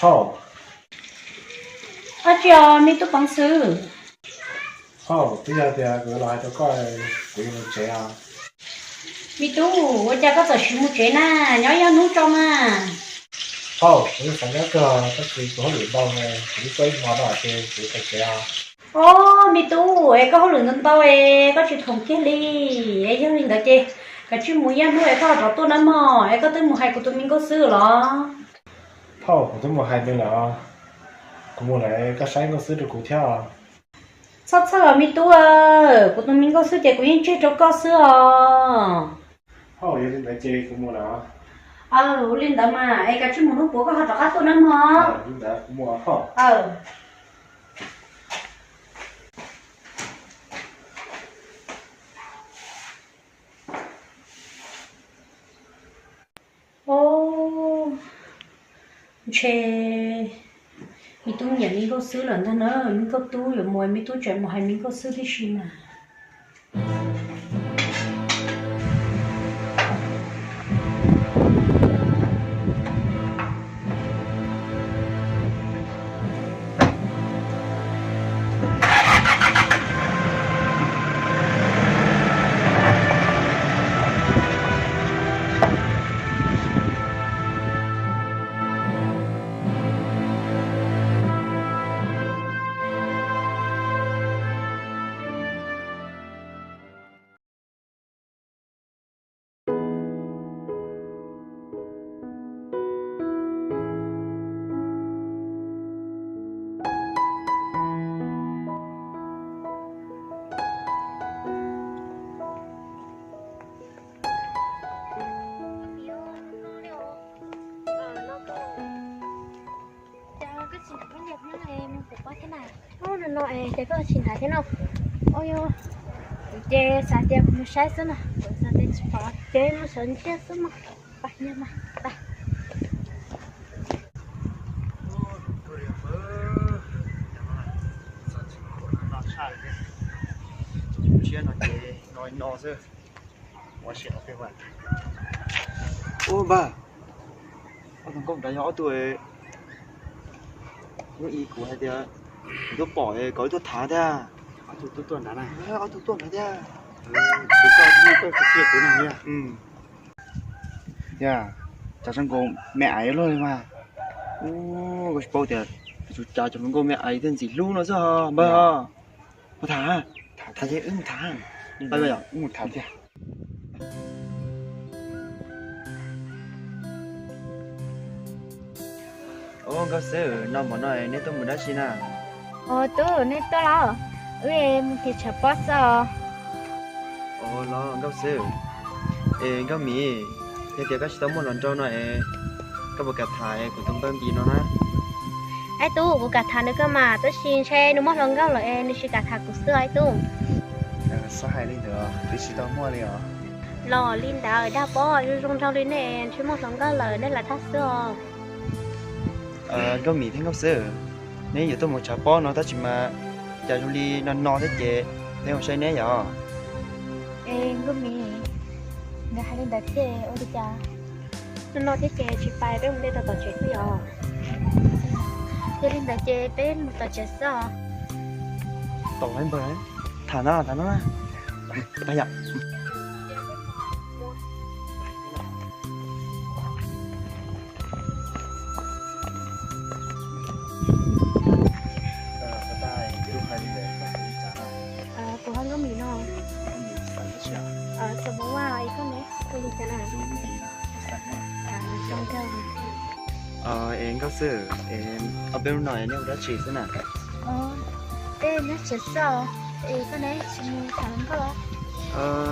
Phauj. Dab tsi os me tub Peev Xwm? Phauj, twb yog tias kuv yuav los hais rau koj, kuv yuav mus tsev os. Me tub, ua cas koj txawm sim mus tsev na, nyob ib ob hnub tso mas. Phauj, kuv yeej xav nyob kawg tab sis kuv hauj lwm ntau, kuv twb txog ib hmo no ces kuv yuav tsev os. Os, me tub, es koj hauj lwm ntau ntau es koj tsis khoom kiag li. Es yog li ntawd ces kav tsij mus ib ob hnub es koj rov tuaj nawb mog. Es koj twb mus hais kuv tus me nkauj xwb los? Phauj, kuv twb mus hais nws lawm os. Kuv mus lawm, koj saib nkauj xwb rau kuv thiab os. Txhob txhawj os me tub, kuv tus me nkauj xwb ces kuv yeej tseg rau koj xwb os. Phauj, yog li ntawd ces kuv mus lawm. Aw, ua li ntawd mas es kav tsij mus hnub puav koj ho rov qab tuaj nawb mog. Li ntawd kuv mus os phauj. Os, ntshe me tub nyiam me nkauj xwb lawm ntag na, me nkauj tub yuav mus me tub tseem mus hais me nkauj xwb tib si mas. Cas koj tsis nrog peb ntiag no es mus kuv pab thiab na? Ub, no no es ces koj tsis nrog thiab no? Ua yog, kuv ces xav tias kuv mus saib xwb na, kuv xav tias tsis pom ces mus sawv ntiag xwb mas. Pab nyiag mas, pab. Tsiab no ces no no xwb. Ua si peb ua. Ub npawg, ob tug nkauj nrad yog ob tug hnub i kuv hais tias kuv tuaj pom kom wb tuaj tham thiab. Ob tug tuaj nrad na. Ob tug tuaj nrad thiab. Kuv koj hnub koj cia kuv na. Yog, cas zoo nkaus me aiv luaj li mas. Ub, koj tsis paub tias tus cas cov hluas nkauj me aiv thiaj ntxim hlub no xwb ho npawg ho. Mus tham, tham ces wb mus tham. Wb mus tham tiag. Os nkauj xwb, no mov no nej tuaj mus dab tsi na? Os tub, nej tuaj los? Wb mus tiv tshav pob xwb os. Os los nkauj xwb. Es nkauj Mim, yog tias koj tsis tau muaj hluas nraug no es koj puas kam tham es kuv tus npawg Npis no na? Aib tub, kuv kam tham nws kawg mas, tab sis ntshe nws muaj hluas nkauj lawm es nws tsis kam tham kuv xwb os aib tub. Xav hais li ntawd, twb tsis tau muaj li os. Los li ntawd dag pob, zoo zoo nraug li nej ntshe muaj hluas nkauj lawm nej lam dag xwb os. Nkauj Mim thiab nkauj xwb, neb yuav tuaj mus tshav pob no tab sis mas cas zoo li no no thiab ces peb mus saib neb yom. Es nkauj Mim, nkawd hais li ntawd thiab ua li cas? No no thiab ces tsis pais, peb mus de tau tom tsev xwb yom. Yog li ntawd ces peb mus tom tsev xwb os. Tom lawv npawg, tham no tham no na. Pab yom. Kuv ho nkauj Mim no. Xav mus ua ib koj ne, ua li cas na? Es nkauj xwb, ob peb hnub no nej ua dab tsi xwb na? Peb nyob tsev xwb, es koj ne tsis mus tham hluas nkauj?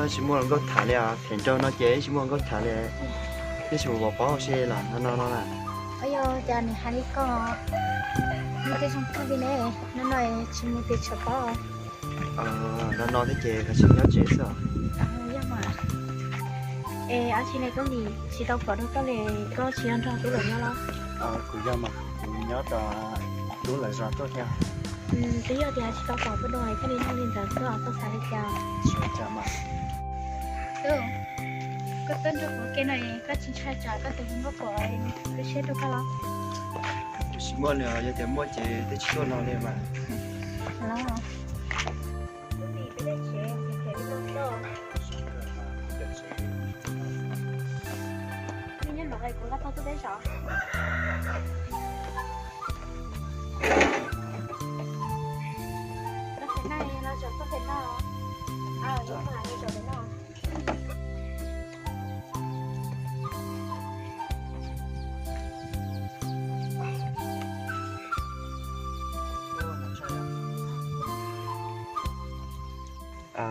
Tsis muaj hluas nkauj tham li os, them nraug no ces tsis muaj hluas nkauj tham li. Neb tsis mus pov pob hauv se los no no no na? Yog cas nws hais li ko, nws tej zoo kawg li ne, no no tsis mus tiv tshav pob. No no thiab ces koj tsis nyob tsev xwb os. Yog mas. Es dab tsi ne Koob Lis, tsis tau pom dua koj li, koj tsis yog nrog tub lawv nyob los? Kuv yog mas, kuv nyob tom tub lawv zos tuaj thiab. Twb yog tias tsis tau pom dua koj li no li ntawd xwb os, koj xav li cas? Tsis ua cas mas. Tub, koj tuaj nrog kuv ua ke no es koj tsis ntshai tsam koj tus hluas nkauj pom wb siab rau koj los? Kuv Tsis muaj nws, yog tias muaj ces twb tsis tuaj no li mas.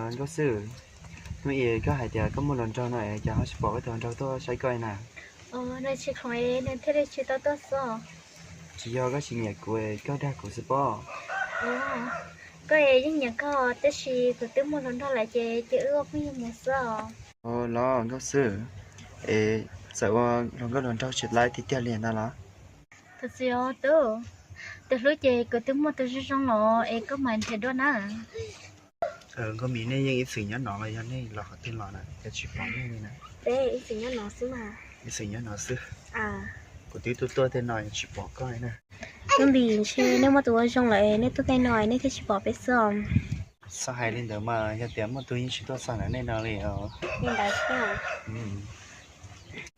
Nkauj Xwb, hnub ib koj hais tias koj muaj hluas nraug no es cas ho tsis pom koj tus hluas nraug tuaj saib koj na? Nws tsis khoom es nws thiaj li tsis tau tuaj xwb. Tsis yog koj tsis nyiam kuv es koj dag kuv xwb pob. Koj es yeej nyiam koj tiam sis kuv twb muaj hluas nraug lawm ces cia wb ua phooj ywg mus xwb os. Los Nkauj Xwb, es txawm ua hluas nkauj hluas nraug tsis laib tiag tiag li ntag los? Tus txiv os tub, tus hlub ces kuv twb muaj tus zoo zoo los es koj mam nrhiav dua na. Nkauj Mim, nej yeej ib txwm nyob no los yog nej los qhov twg los na es tsis pom nej li na? Peb ib txwm nyob no xwb mas. Ib txwm nyob no xwb. Kuv twb tuaj tuaj tej no tsis pom koj li na. Nkauj Mim, ntshe nej muaj tus ua zoo lawm nej tuaj tej no nej thiaj tsis pom peb xwb os. Txhob hais li ntawd mas, yog tias muaj tus yeej tsis tuaj txog ntawm nej no li os. Li ntawd thiab.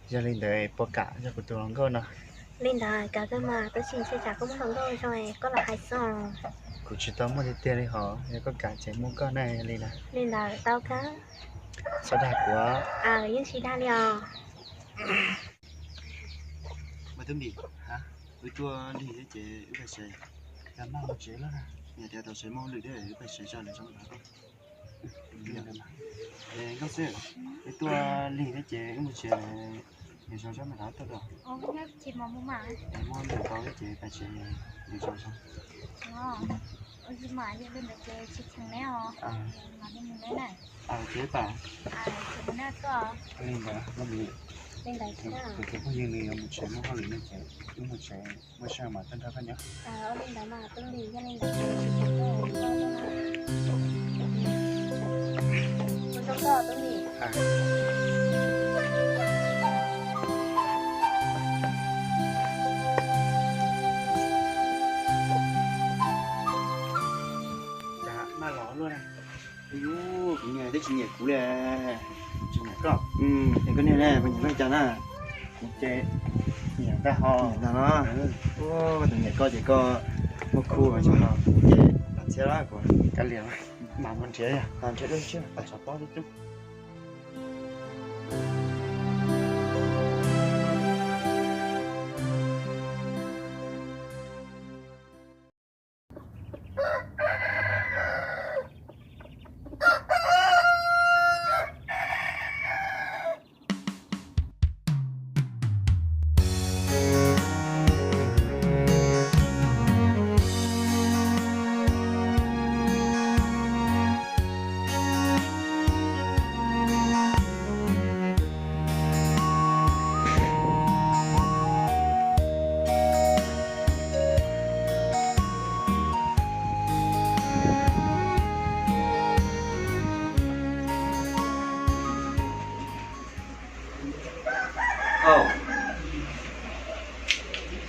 Yog li ntawd puas kam yog kuv tus hluas nkauj no? Li ntawd kam kawg mas, tab sis ntshe tsam koj muaj hluas nkauj zoo koj los hais xwb os. Kuv tsis tau muaj tiag tiag li hos, yog koj kam ces muaj koj na, yog li na. Li ntawd tau kawg. Txhob dag kuv. Yeej tsis dag li os. Mas Tub Npis, wb tuaj lig thiab ces wb pais tsev, yog maj mus tsev lawm na. Yog tias tau tsev muaj hauj lwm thiab wb pais tsev tso lawv zoo. Nkauj Xwb, wb tuaj lig thiab ces wb mus tsev, nws zoo sab mas rov tuaj dua. Es muaj hauj lwm tau thiab ces pais tsev, nws zoo sab. Ua li mas yog li ntawd ces tsis cheem neb os. Mam li mus neb na. Ces pam, li ntawd, li ntawd, kuv tus phooj ywg nws yuav mus tsev muaj hauj lwm no ces wb mus tsev, muaj sij hawm mam tuaj nrog koj nyob. Ua li ntawd mas Tub Npis, yog li ntawd ces tsis cheem koj, koj tuaj na. Ua zoo koj Tub Npis. Cas maj los luaj na. Yus, kuv niag twb tsis nyiam kuv li. Tsis nyiam koj. Es koj niag ne, puas nyiam koj cas na? Kuv ces nyiam ntag ho. Nyiam ntag no. Koj tus nyiam koj ces koj muaj khub no, kuv ces lam txhiab lawm, kuv kav liam, mam mus nrhiav, nrhiav dua tsam pob xwb.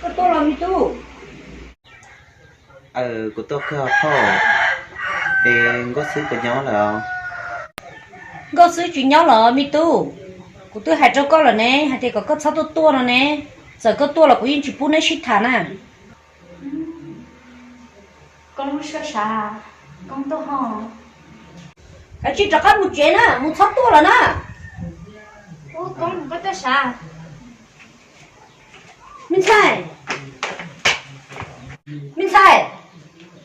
Koj tuaj los me tub? Kuv tuaj kawg phauj. Es Nkauj Xwb puas nyob lawm? Nkauj Xwb tsis nyob los me tub. Kuv twb hais rau koj lawm ne, hais tias kom koj txhob tuaj tuaj no ne. Txawm koj tuaj los kuv yeej tsis pub neb sib tham na. Koj lub siab sav, koj tuaj ho. Kav tsij rov qab mus tsev na, mus txhob tuaj lawm na. Koj tuaj sav. Me ntxhais, me ntxhais,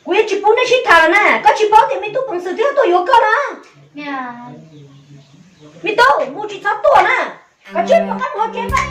kuv yeej tsis pub neb sib tham lawm na. Koj tsis paub tias me tub peev xwm twb tuaj yuav koj na. Me tub, mus tsis txhob tuaj na. Koj tsij rov qab mus hauv tsev pab.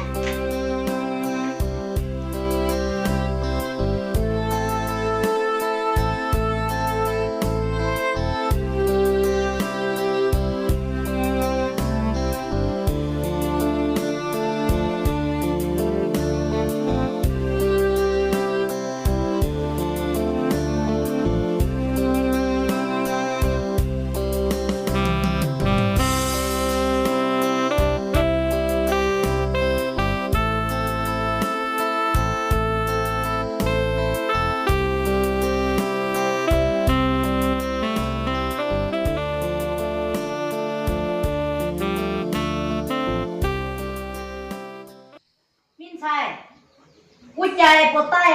Puas tau,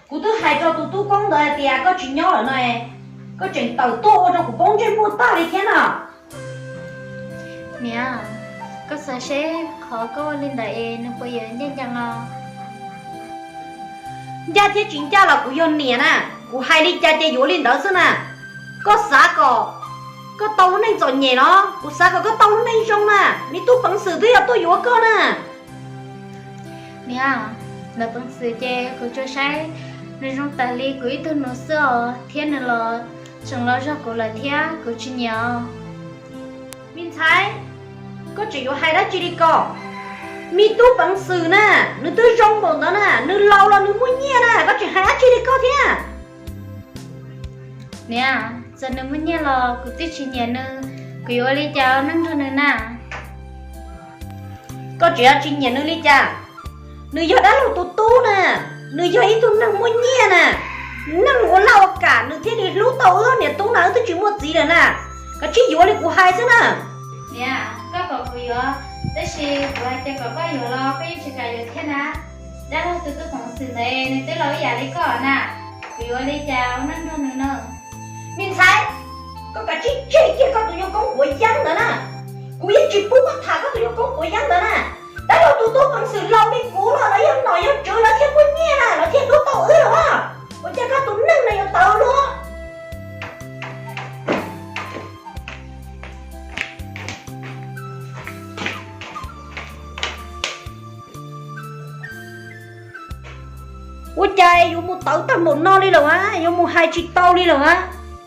kuv twb hais rau tus tub koob ntawd hais tias koj tsis nyob lawm no, koj tseem tawm tuaj ua rau kuv poob ntsej muag tag li thiab na. Niam, koj xav seb qhov koj ua li ntawd es nws puas yuav ncaj ncees no? Ncaj thiab tsis ncaj los kuv yog niam na, kuv hais li cas ces yuav li ntawd xwb na. Koj xav kom koj tau lub neej txom nyem los kuv xav kom koj tau lub neej zoo na. Me tub peev xwm twb yog tuaj yuav koj na. Niam, lawv peev xwm ces kuv tsuas saib nws zoo tas li kuv ib tug nus xwb os, thiab nws los tseem los zog kuv lawm thiab kuv tsis nyiam os. Me ntxhais, koj tseem yuav hais dab tsi li ko? Me tub peev xwm na, nws twb zoo npaum ntawd na, nws laus los nws muaj nyiaj na, koj tseem hais dab tsi li ko thiab? Niam, txawm nws muaj nyiaj los kuv twb tsis nyiam nws, kuv yuav ua li cas ua neej nrog nws na? Koj tseem yuav tsis nyiam nws li cas? Nws yog dab laug tus tub na, nws yog ib tug neeg muaj nyiaj na, neeg ua laj ua kam nws thiaj li hlub tau wb niam tub na, wb twb tsis muaj txiv lawm na. Koj tsis yuav li kuv hais xwb na. Niam, koj kom kuv yuav, tab sis kuv hais tias kom koj yuav los koj yeej tsis kam yuav thiab na. Dab laug tus tub peev xwm ntawd nws twb laus ib yam li koj na, kuv yuav ua li cas ua neej nrog nws no? Me ntxhais, koj kav tsij tseg kiag koj tus nyuag koob quav yeeb ntawd na. Kuv yeej tsis pub koj tham koj tus nyuag koob quav yeeb ntawd na. Dab laug tus tub peev xwm laus li kuv los lawv yog nom yog tswv lawv thiaj muaj nyiaj na, lawv thiaj hlub tau wb los as. Ua cas koj tus neeg no yuav tawv luaj? Ua cas yuav mus tawv tag npaum no li lawm a, yuav mus hais tsis tau li lawm a.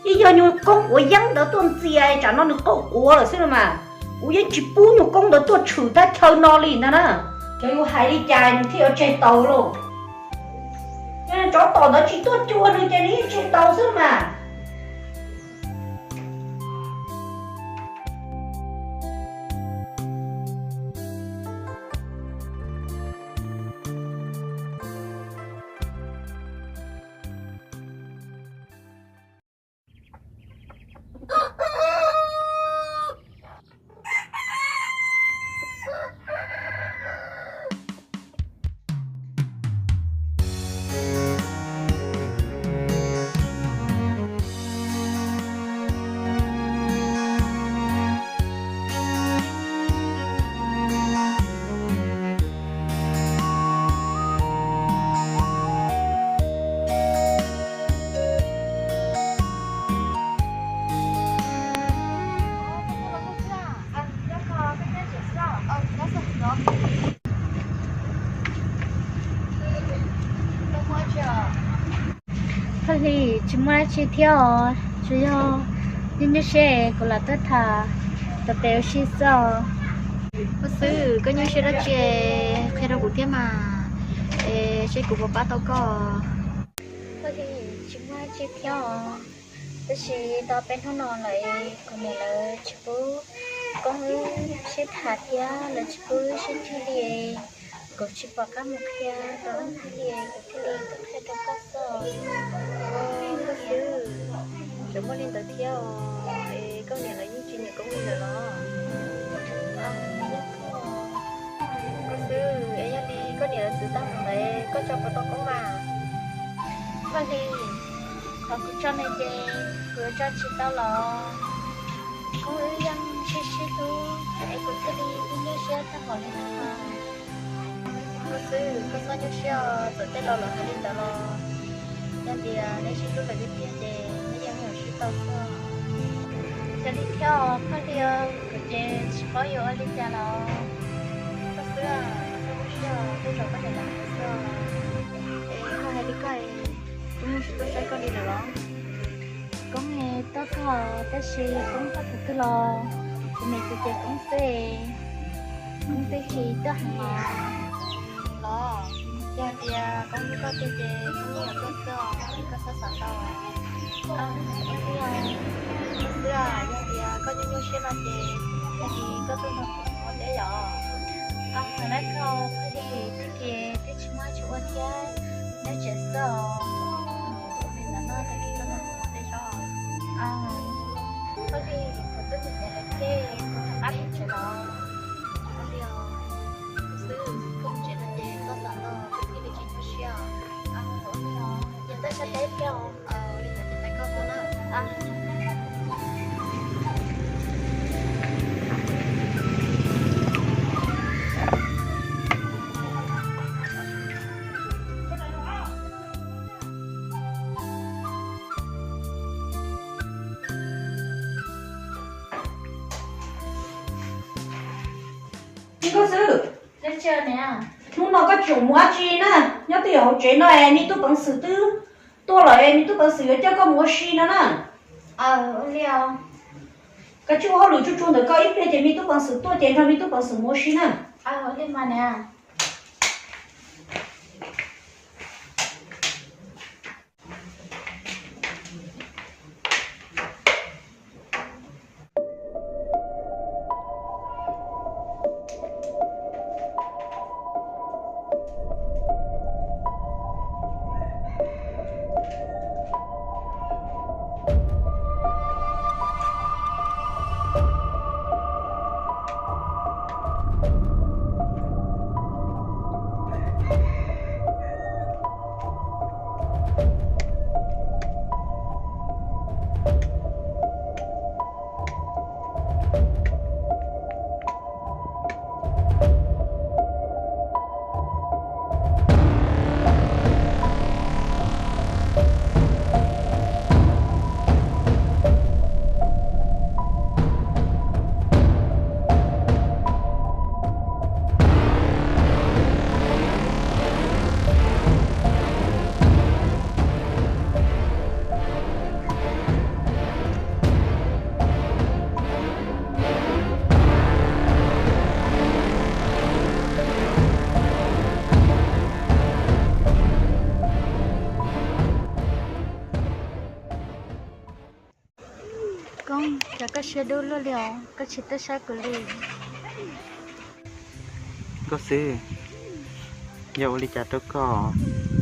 Yeej yog nyuag koob quav yeeb ntawd tuaj ntxias tsam no nws qaug quav lawm xwb no mas. Kuv yeej tsis pub nyuag koob ntawd tuaj tshwm thaj chaw no li ntag na. Xyov yuav hais li cas nws thiaj yuav tseg tau lauj. Tsov tom ntawd tsis tuaj cuag nws ces nws yeej tseg tau xwb mas. Phaj Hli, tsis muaj dab tsi thiab os, tsuas yog nyuaj nyuaj siab kuv lam tuaj tham tau pem ua si xwb os. Koj xwb, koj nyuaj siab dab tsi qhia rau kuv thiab mas, es seb kuv puas pab tau koj. Phaj Hli, tsis muaj dab tsi thiab os, tab sis tau peb hnub no lawm kuv niam lawv tsis pub koob wb sib tham thiab lawv tsis pub wb sib ntsib li. Kuv tsis pom qab mus qhia rau leej twg li, kuv thiaj li tuaj qhia rau koj xwb. Koj xwb, tseem muaj li ntawd thiab os, es koj niam lawv yeej tsis nyiam koob li lawm los? Koj xwb, es yog li koj niam lawv txwv tag mus lawm koj tso puas tau koob mas? Phaj Hli, qhov kuv tso no ces kuv yuav tso tsis tau los? Koob wb yeej sib sib hlub es kuv thiaj li nyuaj siab tag npaum li no. Koj xwb, koj txhob nyuaj siab os, txawm tej laus lawv hais li ntawd los yog tias neb sib hlub lawm tiag tiag ces neb yeej yuav sib tau xwb. Yog li thiab os Phaj Hli, kuv ces tsis paub yuav ua li cas los. Koj xwb, koj txhob nyuaj siab os, tej zaum koj niam lawv hais xwb os. Es koj hais li koj, kuv yeej tsis tuaj saib koj li lawm los? Koob tuaj koj, tab sis Koob tuaj thaum twg los kuv niam ces Koob xwb, Koob twb tsis tuaj heev los. Los yog tias Koob hlub koj tiag ces Koob yeej yuav tuaj xwb os, koj txhob xav ntau. Koj xwb, yog tias koj nyuaj nyuaj siab no ces tag kis koj tuaj nrog kuv ua teb yom. Thaum lawv koj Phaj Hli, tag kis twb tsis muaj dab tsi ua thiab, nyob tsev xwb os. Ua li ntawd no tag kis koj nrog kuv ua teb zov. Phaj Hli, kuv twb mus tsev lawm thiab, kuv rov qab pem tsev los. Ua li os, kuv xwb, koj mus tsev no ces koj xav ntau koj thiaj li tsis nyuaj siab os. Koj teb thiab. Nkauj Xwb, hnub no koj tseem mus dab tsi na? Nyob twj ywm hauv tsev no es me tub peev xwm twb tuaj lawm, me tub peev xwm yuav coj koj mus ua si no na. Koj tsis ua hauj lwm tsuag tsuag ntawm koj, ib pliag ces me tub peev xwm tuaj ces nrog me tub peev xwm mus ua si na. Koob, cas koj siab dub luaj li os, koj tsis tuaj saib kuv li? Nkauj Xwb, yog ua li cas rau koj?